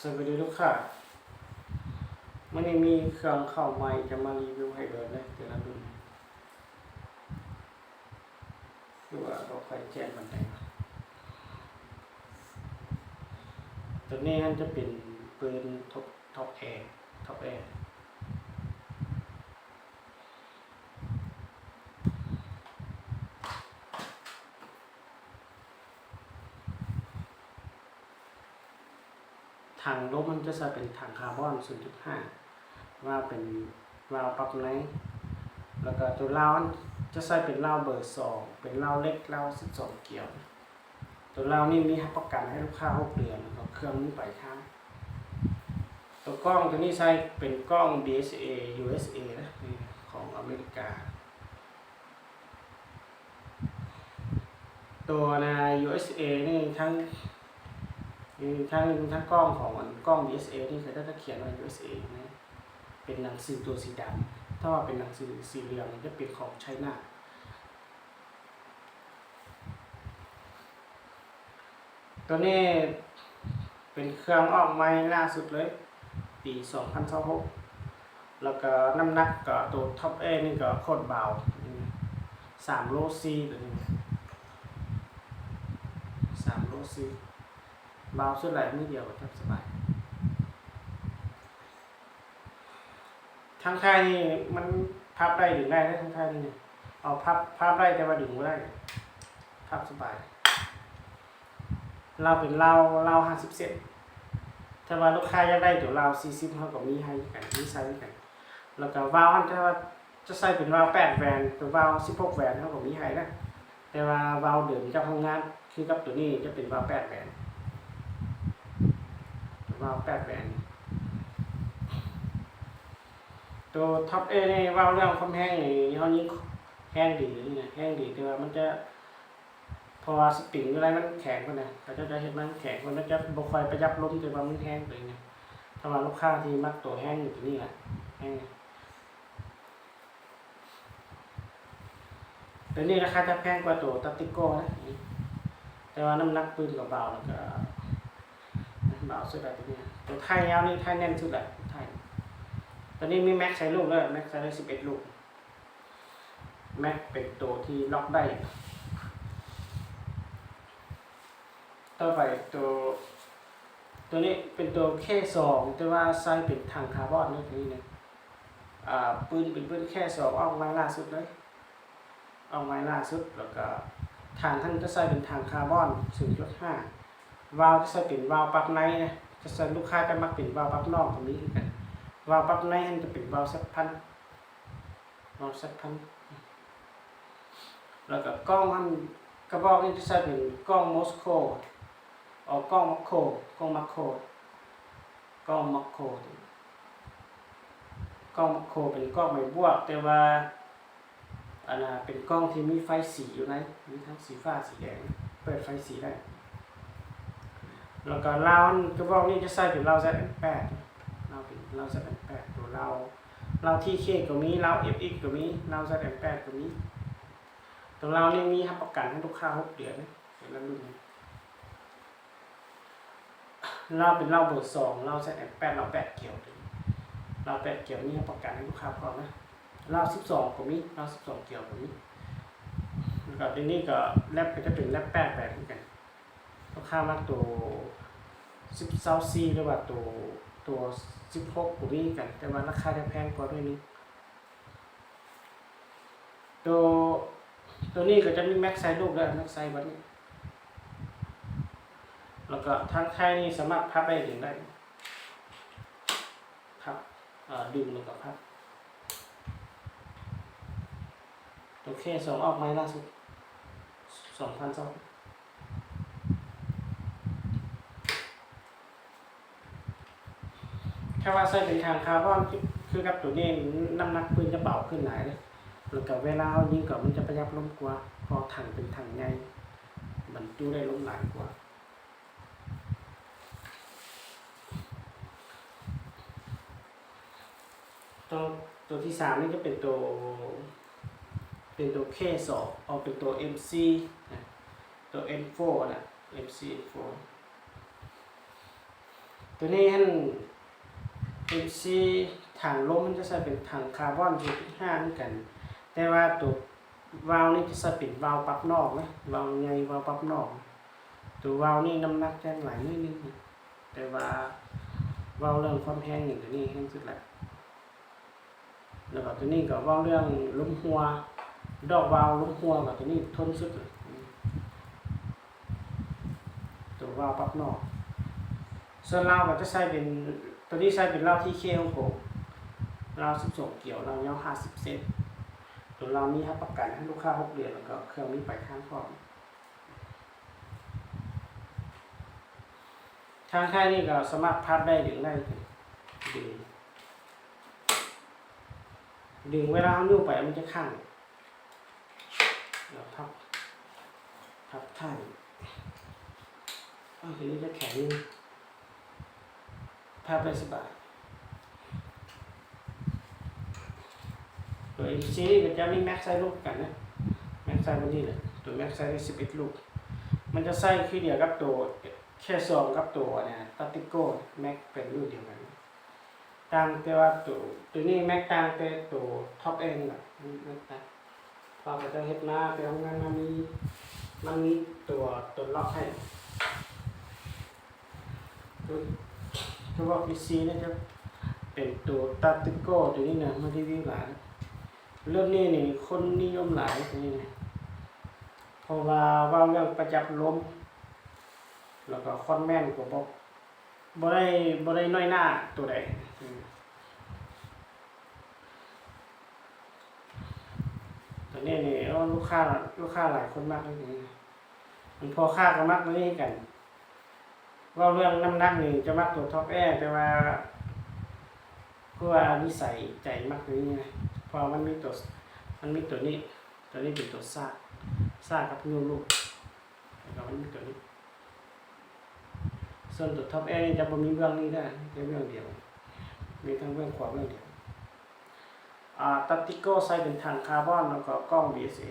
ສະບາຍດີລູກຄ້າ, ມື້ນີ້ມີເຄື່ອງເຂົ້າໃໝ່ຈະມາຣີວິວໃຫ້ເບິ່ງເລີຍ ແຕ່ລະລຸ້ນ ຄືວ່າບໍ່ຄ່ອຍແຈ້ງປານໃດ. ໂຕນີ້ຫັ້ນຈະເປັນປືນ Top Top Air Top Air. ຖັງລົມມັນຈະໃຊ້ເປັນຖັງຄາບອນສູນຈຸດຫ້າ ວາວເປັນວາວປັບໃນ ແລ້ວກໍຕົວລາວຫັ້ນຈະໃຊ້ເປັນລາວເບີສອງ ເປັນລາວເຫຼັກ ລາວສິບສອງກຽວ. ຕົວລາວນີ້ມີຮັບປະກັນໃຫ້ລູກຄ້າຫົກເດືອນ ແລ້ວກໍເຄື່ອງມີປາຍທາງ. ຕົວກ້ອງຕົວນີ້ໃຊ້ເປັນກ້ອງ BSA USA ນະ ຂອງອາເມລິກາ. ຕົວນະ USA ນີ້ທັງ ທັງ ທັງກ້ອງຂອງອັນກ້ອງ USA ນີ້ເຂົາເຈົ້າຈະຂຽນວ່າ USA ນະ ເປັນໜັງສືຕົວສີດຳ, ຖ້າວ່າເປັນໜັງສືສີເຫຼືອງຈະເປັນຂອງໄຊນາ. ຕົວນີ້ເປັນເຄື່ອງອອກໃໝ່ລ່າສຸດເລີຍ ປີສອງພັນຊາວຫົກ ແລ້ວກໍນ້ຳໜັກກໍຕົວ Top Air ນີ້ກໍໂຄດເບົາ ສາມໂລສີ່ ຕົວນີ້ ສາມໂລສີ່ ເບົາສຸດແຫຼະ ມື້ດຽວກໍຈັບສະບາຍ. ທາງທ້າຍນີ້ມັນພັບໄດ້ດຶງໄດ້ເດ້ ທາງທ້າຍນີ້ ເອົາພັບ ພັບໄດ້ແຕ່ວ່າດຶງບໍ່ໄດ້ ພັບສະບາຍ. ລາວເປັນລາວ ລາວຫ້າສິບເຊັນ ຖ້າວ່າລູກຄ້າຢາກໄດ້ຕົວລາວສີ່ສິບ ເຮົາກໍມີໃຫ້ຄືກັນ ມີໃສ່ຄືກັນ. ແລ້ວກໍວາວຫັ້ນ ຖ້າວ່າຈະໃສ່ເປັນວາວແປດແຫວນ ຕົວວາວສິບຫົກແຫວນ ເຮົາກໍມີໃຫ້ນະ. ແຕ່ວ່າວາວເດີມຈາກໂຮງງານ ຄືກັບຕົວນີ້ຈະເປັນວາວແປດແຫວນ ວາວແປດແຫວນ. ຕົວ Top Air ນີ້ ເວົ້າເລື່ອງຄວາມແຮງນີ້ ເຮົາຍິງແຮງດີນີ້ນະ ແຮງດີ ແຕ່ວ່າມັນຈະ ເພາະວ່າສະປຣິງຢູ່ໃນມັນແຂງພຸ້ນນະ ເຂົາເຈົ້າຈະເຮັດມາແຂງພຸ້ນ ມັນຈະບໍ່ຄ່ອຍປະຢັດລົມ ແຕ່ວ່າມັນແຮງໂຕນີ້ນະ. ຖ້າວ່າລູກຄ້າທີ່ມັກໂຕແຮງຢູ່ໂຕນີ້ນະ ແຮງ ໂຕນີ້ລາຄາຈະແພງກວ່າໂຕ Tactical ນະ ແຕ່ວ່ານ້ຳໜັກປືນກໍເບົາ ແລ້ວກໍເບົາສຸດລະ ໂຕນີ້. ໂຕທ້າຍຍາວນີ້ ທ້າຍແໜ້ນສຸດລະ ທ້າຍ. ໂຕນີ້ມີແມັກໃສ່ລູກເດີ ແມັກໃສ່ໄດ້ສິບເອັດລູກ ແມັກເປັນໂຕທີ່ລັອກໄດ້. ຕໍ່ໄປໂຕ ໂຕນີ້ເປັນໂຕ K ສອງ ແຕ່ວ່າໃສ່ເປັນຖັງຄາບອນເນາະ ໂຕນີ້ນະ. ອ່າ ປືນເປັນປືນ K ສອງ ອອກໃໝ່ລ່າສຸດເລີຍ ອອກໃໝ່ລ່າສຸດ. ແລ້ວກໍຖັງຫັ້ນຈະໃສ່ເປັນຖັງຄາບອນສູນຈຸດຫ້າ ວາວຈະໃສ່ເປັນວາວປັບໃນນະ ຈະໃສ່ ລູກຄ້າຈະມັກເປັນວາວປັບນອກກໍມີຄືກັນ. ວາວປັບໃນຫັ້ນຈະເປັນວາວແຊັກພັນ ເນາະ ແຊັກພັນ. ແລ້ວກໍກ້ອງຫັ້ນ ກະບອກນີ້ຈະໃຊ້ເປັນກ້ອງ Mosko ອອກ ກ້ອງ Makro ກ້ອງ Makro ກ້ອງ Makro ກ້ອງ Makro ເປັນກ້ອງໄມ້ບວກ ແຕ່ວ່າ ອັນນ່າ ເປັນກ້ອງທີ່ມີໄຟສີຢູ່ໃນ ມີທັງສີຟ້າ ສີແດງ ເປີດໄຟສີໄດ້. ແລ້ວກໍລາວ ກະບອກນີ້ຈະໃຊ້ເປັນລາວ Z M ແປດ ລາວເປັນລາວ Z M ແປດ ຕົວລາວ ລາວ TK ກໍມີ ລາວ FX ກໍມີ ລາວ Z M ແປດ ກໍມີ. ຕົວລາວນີ້ມີຮັບປະກັນໃຫ້ລູກຄ້າຫົກເດືອນ ແຕ່ລະລຸ້ນ. ລາວເປັນລາວເບີສອງ ລາວ Z M ແປດ ລາວແປດກຽວ ລາວແປດກຽວນີ້ຮັບປະກັນໃຫ້ລູກຄ້າພ້ອມນະ. ລາວສິບສອງກໍມີ ລາວສິບສອງກຽວກໍມີ. ແລ້ວກໍຕົວນີ້ກໍແລັບ ກໍຈະເປັນແລັບແປດແບບຄືກັນ. ລູກຄ້າມັກໂຕສິບ ຊາວສີ່ ຫຼືວ່າໂຕ ໂຕສິບຫົກກໍມີຄືກັນ ແຕ່ວ່າລາຄາຈະແພງກວ່າໜ້ອຍໜຶ່ງ. ໂຕ ໂຕນີ້ກໍຈະມີແມັກໃສ່ລູກເດີ ແມັກໃສ່ບັດນີ້. ແລ້ວກໍທາງທ້າຍນີ້ສາມາດພັບໄດ້ ດຶງໄດ້ ພັບ ເອີ ດຶງແລ້ວກໍພັບ. ໂອເຄ ສອງອອກໃໝ່ລ່າສຸດ ສອງພັນຊາວ. ຖ້າວ່າໃສ່ເປັນຖັງຄາບອນ ຄື ຄືກັບໂຕນີ້ ນ້ຳໜັກປືນຈະເບົາຂຶ້ນຫຼາຍເດ້ ແລ້ວກໍເວລາເຮົາຍິງກໍມັນຈະປະຢັດລົມກວ່າ ເພາະຖັງເປັນຖັງໃຫຍ່ ບັນຈຸໄດ້ລົມຫຼາຍກວ່າ. ໂຕ ໂຕທີສາມນີ້ຈະເປັນໂຕ ເປັນໂຕ K ສອງ ອອກເປັນໂຕ ເອັມສີ່ ນະ ໂຕ M four ນະ M C M four. ໂຕນີ້ຫັ້ນ ເອັມຊີ ຖັງລົມມັນຈະໃຊ້ເປັນຖັງຄາບອນ ເຈັດຈຸດຫ້າ ເໝືອນກັນ, ແຕ່ວ່າໂຕວາວນີ້ຈະໃຊ້ເປັນວາວປັບນອກນະ, ວາວໃຫຍ່ ວາວປັບນອກ. ໂຕວາວນີ້ນ້ຳໜັກຈະຫຼາຍໜ້ອຍໜຶ່ງ, ແຕ່ວ່າເວົ້າເລື່ອງຄວາມແຮງນີ້ ໂຕນີ້ແຮງສຸດລະ. ແລ້ວກໍຕົວນີ້ກໍເວົ້າເລື່ອງລົມຮົ່ວ, ດອກວາວລົມຮົ່ວກໍຕົວນີ້ທົນສຸດເລີຍ, ຕົວວາວປັບນອກ. ສ່ວນລາວກໍຈະໃຊ້ເປັນ, ຕົວນີ້ໃຊ້ເປັນລາວ ທີເຄ ຂອງໂກ, ລາວສິບສອງກຽວ, ລາວຍາວຫ້າສິບເຊັນ. ຕົວລາວນີ້ຮັບປະກັນໃຫ້ລູກຄ້າຫົກເດືອນ, ແລ້ວກໍເຄື່ອງມີປາຍທາງພ້ອມ. ທາງທ້າຍນີ້ກໍສາມາດພັບໄດ້ ດຶງໄດ້, ດຶງ ດຶງເວລາເຮົາຍູ້ໄປມັນຈະຄ້າງ, ແລ້ວພັບ, ພັບທ້າຍ. ເອົາ ທີນີ້ຈະແຂນໜຶ່ງ, ພັບໄດ້ສະບາຍ. ຕົວເອັມຊີນີ້ກໍຈະມີແມັກໃສ່ລົງກັນນະ, ແມັກໃສ່ບາດນີ້ແຫຼະ, ຕົວແມັກໃສ່ໄດ້ສິບເອັດລູກ. ມັນຈະໃຊ້ຄືດຽວກັບຕົວ ເຄສອງ ກັບຕົວອັນນັ້ນ ຕາຕິໂກ, ແມັກເປັນລຸ້ນດຽວກັນ, ຕ່າງແຕ່ວ່າຕົວ, ຕົວນີ້ແມັກຕ່າງແຕ່ຕົວທັອບເອງນະ, ແມັກຕ່າງ. ເພາະເຂົາເຈົ້າເຮັດມາແຕ່ໂຮງງານມາມີ, ມັນມີຕົວຕົນລັອກໃຫ້. ຄືວ່າ ເອັມຊີ ນີ້ຈະເປັນຕົວຕາຕິໂກ, ຕົວນີ້ນະ ມາຣີວິວຫຼາຍ. ເລີ່ມນີ້ນີ້ຄົນນິຍົມຫຼາຍຕົວນີ້ນະ, ເພາະວ່າເວົ້າເລື່ອງປະຢັດລົມ, ແລ້ວກໍຄວາມແມ່ນກໍບໍ່, ບໍ່ໄດ້, ບໍ່ໄດ້ນ້ອຍໜ້າຕົວໃດ. ຕົວນີ້ນີ້ ໂອ້ ລູກຄ້າ, ລູກຄ້າຫຼາຍຄົນມັກຕົວນີ້, ອັນພໍ່ຄ້າກໍມັກຕົວນີ້ຄືກັນ. ເວົ້າເລື່ອງນ້ຳໜັກນີ້ຈະມັກຕົວທັອບແອ, ແຕ່ວ່າຄືວ່ານິໄສໃຈມັກຕົວນີ້ນະ, ເພາະວ່າມັນມີຕົວ, ມັນມີຕົວນີ້, ຕົວນີ້ເປັນຕົວຊາກ, ຊາກກັບຍູ້ລູກ, ແລ້ວກໍມັນມີຕົວນີ້. ສ່ວນຕົວທັອບແອນີ້ຈະບໍ່ມີເບື້ອງນີ້ເດີ, ມີແຕ່ເບື້ອງດຽວ, ມີທັງເບື້ອງຂວາເບື້ອງດຽວ. ອາ ຕາຕິໂກໃສ່ເປັນຖັງຄາບອນ ແລ້ວກໍກ້ອງ ບີເອສເອ.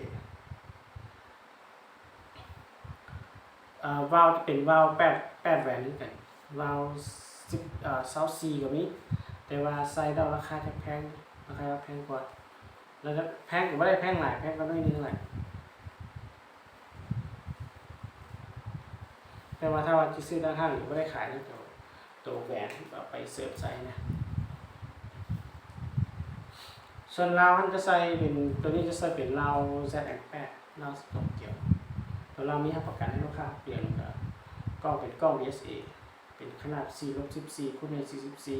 ອາ ວາວຈະເປັນວາວແປດ, ແປດແຫວນຄືກັນ, ວາວສິບ, ອາ ຊາວສີ່ກໍມີ, ແຕ່ວ່າໃສ່ແລ້ວລາຄາຈະແພງ, ລາຄາຈະແພງກວ່າ, ແລ້ວກໍແພງກໍບໍ່ໄດ້ແພງຫຼາຍ, ແພງກວ່າໜ້ອຍໜຶ່ງແຫຼະ. ແຕ່ວ່າຖ້າວ່າຊິຊື້ຕ່າງຫາກນີ້ບໍ່ໄດ້ຂາຍນະ, ໂຕ, ໂຕແຫວນເອົາໄປເສີມໃສ່ນະ. ສ່ວນລາວຫັ້ນຈະໃສ່ເປັນ, ໂຕນີ້ຈະໃສ່ເປັນລາວ ແຊັດເອັມແປດ, ລາວສະຕັອກກຽວ. ໂຕລາວມີຮັບປະກັນໃຫ້ລູກຄ້າຫົກເດືອນ, ແລ້ວກໍກ້ອງເປັນກ້ອງ ບີເອສເອ, ເປັນຂະໜາດສີ່ລົບສິບສີ່ ຄູນໃນສີ່ສິບສີ່,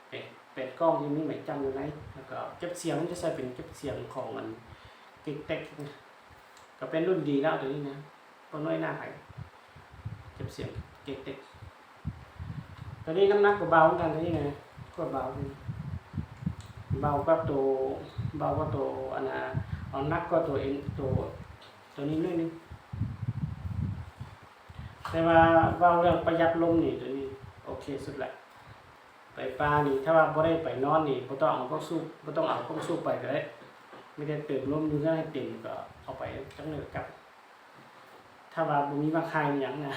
ເປັນ, ເປັນກ້ອງທີ່ມີໄມ້ຈ້ຳຢູ່ໃນ, ແລ້ວກໍເກັບສຽງມັນຈະໃສ່ເປັນເກັບສຽງຂອງອັນ ກິກເຕັກ ນະ, ກໍເປັນລຸ້ນດີແລ້ວໂຕນີ້ນະ. ບໍ່ນ້ອຍໜ້າໃຜ, ເກັບສຽງເກັກເຕັກ. ຕົວນີ້ນ້ຳໜັກກໍເບົາເໝືອນກັນ, ຕົວນີ້ນະ ກໍເບົາ, ເບົາກວ່າໂຕ, ເບົາກວ່າໂຕອັນນ່າ, ເອົາໜັກກວ່າໂຕເອັນ, ໂຕ, ໂຕນີ້ໜ້ອຍໜຶ່ງ. ແຕ່ວ່າເວົ້າເລື່ອງປະຢັດລົມນີ້ ຕົວນີ້ໂອເຄສຸດລະ. ໄປປ່ານີ້ ຖ້າວ່າບໍ່ໄດ້ໄປນອນນີ້ ບໍ່ຕ້ອງເອົາກ້ອງສູບ, ບໍ່ຕ້ອງເອົາກ້ອງສູບໄປກໍໄດ້, ມີແຕ່ເຕີມລົມຢູ່ເຮືອນໃຫ້ເຕັມ ກໍເອົາໄປຈັກໜ້ອຍກໍກັບ. ຖ້າວ່າບໍ່ມີໝາກໄຮມີຫຍັງນະ,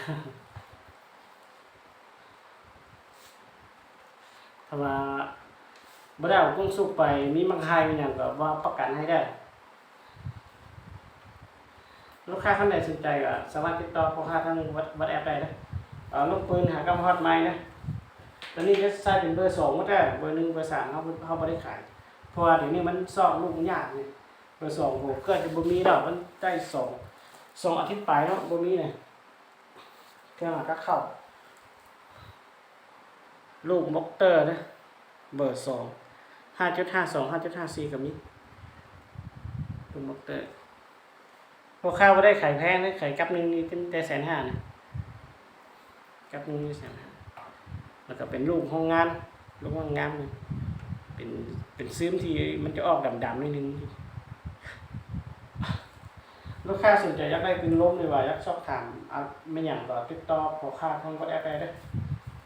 ຖ້າວ່າບໍ່ໄດ້ເອົາກ້ອງສູບໄປ ມີໝາກໄຮມີຫຍັງກໍວ່າປະກັນໃຫ້ໄດ້. ລູກຄ້າທ່ານໃດສົນໃຈກໍສາມາດຕິດຕໍ່ພໍ່ຄ້າທາງວັອດແອັບໄດ້ເດີ. ເອີ ລົງປືນຫາກຳຮອດໃໝ່ເດີ. ຕອນນີ້ຈະໃຊ້ເປັນເບີສອງໝົດແລ້ວ, ເບີໜຶ່ງ ເບີສາມ ເຮົາ, ເຮົາບໍ່ໄດ້ຂາຍ, ເພາະວ່າດຽວນີ້ມັນຊອກລູກຍາກນີ້. ເບີສອງ ໂຫ ເກືອບຈະບໍ່ມີແລ້ວ, ມັນໄດ້ສອງ, ສອງອາທິດປາຍເນາະ, ບໍ່ມີນະ. ເຄື່ອງຫາກະເຂົ້າ ລູກມົກເຕີນະ ເບີສອງ ຫ້າຈຸດຫ້າສອງ ຫ້າຈຸດຫ້າສີ່ ກໍມີ ລູກມົກເຕີ. ພໍ່ຄ້າບໍ່ໄດ້ຂາຍແພງເດ້, ຂາຍກັບໜຶ່ງນີ້ແຕ່ແສນຫ້ານະ, ກັບໜຶ່ງນີ້ແສນຫ້າ. ແລ້ວກໍເປັນລູກຮອງງານ, ລູກຮອງງານນີ້ ເປັນ, ເປັນຊຶມທີ່ມັນຈະອອກດຳໆໜ້ອຍໜຶ່ງ. ລູກຄ້າສົນໃຈຢາກໄດ້ປືນລົມ ຫຼືວ່າຢາກສອບຖາມ ອາ ແມ່ນຫຍັງກໍຕິດຕໍ່ພໍ່ຄ້າທາງວັອດແອັບໄດ້ເດີ.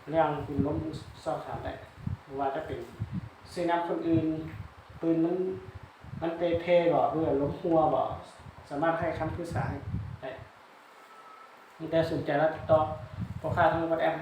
ເລື່ອງປືນລົມສອບຖາມໄດ້, ບໍ່ວ່າຈະເປັນຊື້ນຳຄົນອື່ນ, ປືນມັນ, ມັນເປ່ເພບໍ່ ຫຼືວ່າລົມຮົ່ວບໍ່, ສາມາດໃຫ້ຄຳປຶກສາໃຫ້ໄດ້. ມີແຕ່ສົນໃຈແລ້ວຕິດຕໍ່ພໍ່ຄ້າທາງວັອດແອັບ.